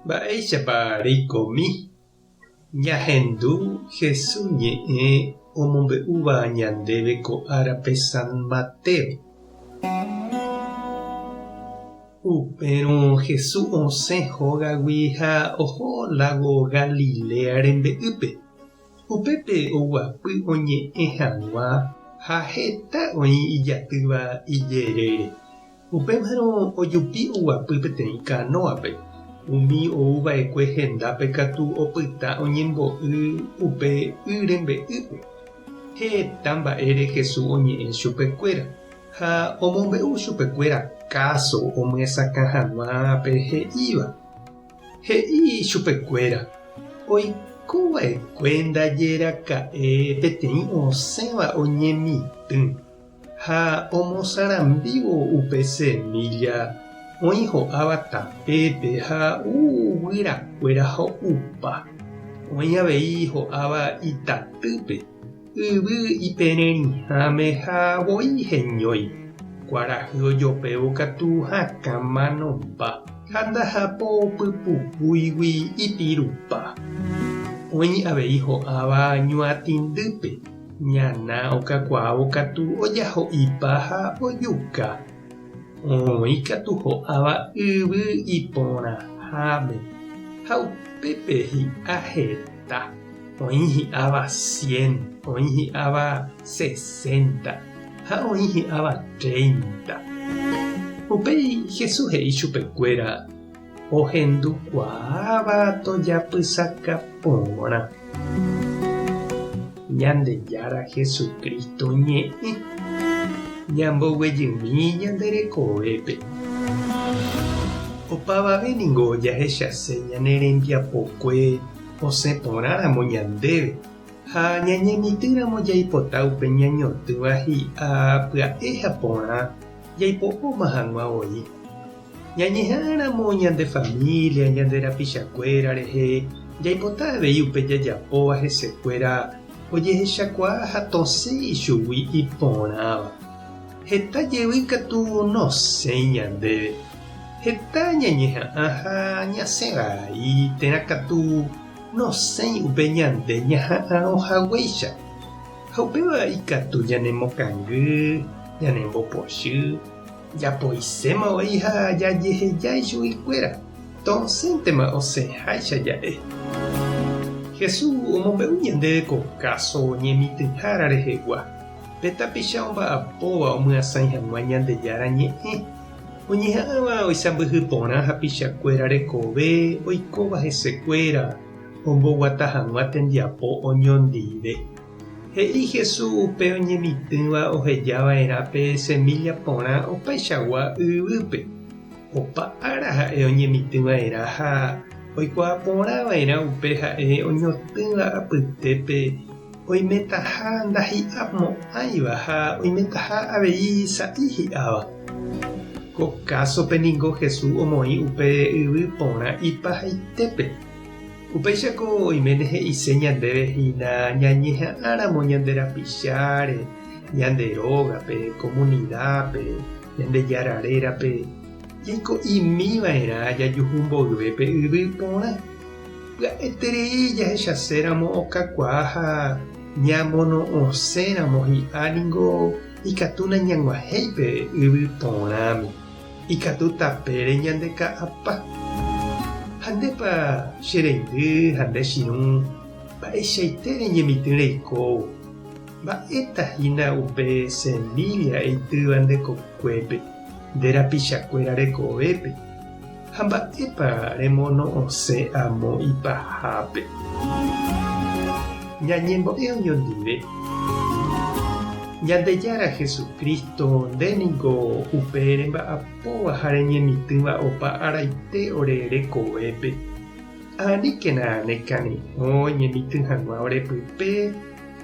Mba'éichapa reikomi? Ñahendu Jesús ñe'ẽ omombe'úva ñandéve ko árape San Mateo. Upérõ Jesús osẽ hógagui ha oho lágo Galilea rembe'ýpe. Upépe oguapy oñe'ẽ hag̃ua ha heta oĩ ijatýva ijerére. Upémarõ ojupi oguapy peteĩ kanóape, umi ou va'ekue hendápe katu opyta oñembo'y upe y rembe'ýpe. Heta mba'ére Jesús oñe'ẽ chupekuéra, ha omombe'u chupekuéra káso omyesakã hag̃ua pe he'íva. He'i chupekuéra, Oiko va'ekue ndaje raka'e peteĩ osẽva oñemitỹ. Ha omosarambívo upe semílla oĩ ho'áva tapépe ha guyrakuéra ho'upa. Oĩ avei ho'áva itatýpe, yvy ipererĩháme ha voi heñói. Kuarahy ojopévo katu hakã manomba ha ndahapo pypukúigui ipirupa. Oĩ avei ho'áva ñuatĩndýpe. Ñana okakuaávo katu ojaho'ipa ha ojuka. Oĩ katu ho'áva yvy iporãháme ha upépe hi'a heta, oĩ hi'áva cien, oĩ hi'áva sesenta ha oĩ hi'áva treinta. Upéi Jesús he'i chupekuéra Ohendukuaáva tojapysaka porã. Ñandejára Jesucristo ñe'ẽ ñamboguejymi ñande rekovépe. Opavave ningo jahechase ñane rembiapokue osẽ porãramo ñandéve ha ñañemitỹramo jaipota upe ñañotỹva hi'a pya'e ha porã jaipo'óma hag̃ua voi. Ñañeha'ãramo ñande família, ñande rapichakuéra rehe, jaipota avei upe jajapóva hesekuéra ojehechakuaa ha tosẽ ichugui iporãva. Heta jevy katu nosẽi ñandéve. Heta ñañeha'ã ha ñasẽ vai térã katu nosẽi upe ñande ñaha'arõ haguéicha. Ha upéva ikatu ñanemokangy, ñanembopochy. Japoiséma voi ha jajeheja ichuguikuéra, tosẽntema osẽháicha ja'e. Jesús omombe'u ñandéve ko káso ñemitỹhára rehegua, pe tapicha omba'apóva omyasãi hag̃ua Ñandejára Ñe'ẽ, oñeha'ãva oisãmbyhy porã hapichakuéra rekove oikóva hesekuéra omboguata hag̃ua tembiapo oñondive. He'i Jesús upe oñemitỹva oheja va'erã pe semílla porã opaichagua yvýpe. Opa ára ha'e oñemitỹ va'erã ha oikuaa porã va'erã upe ha'e oñotỹva apytépe oimetaha ndahi'amo'ãiva ha oimetaha avei sa'i hi'áva. Ko kásope ningo Jesús omoĩ upe yvy porã ipahaitépe. Upéichako oiméne he'ise ñandéve hína ñañeha'ãramo ñande rapicháre, ñande rógape, komunidápe, Ñandejára rérape, jaiko'imi va'erã jajuhu mboyve pe yvy porã. Pya'eterei jahechaséramo okakuaa ha ñamono'õséramo hi'a ningo ikatu nañag̃uahẽi pe yvy porãme. Ikatu tapére ñande ka'apa. Ha ndépa che reindy ha nde chirũ, mba'eichaite reñemitỹ reikóvo? Mba'éta hína upe semílla eitýva nde kokuépe, nde rapichakuéra rekovépe, ha mba'épa remono'õse amo ipahápe? Ñañembo'e oñondive. Ñandejára Jesucristo, nde niko upe remba'apóva ha reñemitỹva opa araite ore rekovépe. Aníkena ne kane'õ ñemitỹ hag̃ua ore pype,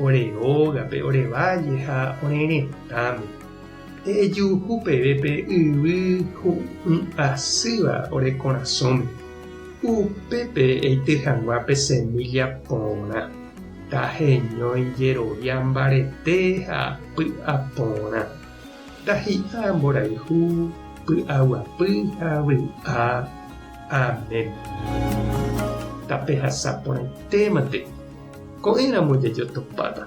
ore rógape, ore válle ha ore retãme. Ejuhu peve pe yvy hu'ũ asýva ore korasõme, upépe eity hag̃ua pe semílla porã. Taheñói jerovia mbarete ha py'a porã. Tahi'a mborayhu, py'aguapy ha vy'a. Amén. Tapehasa porãitémante, ko'ẽramo jajotopáta.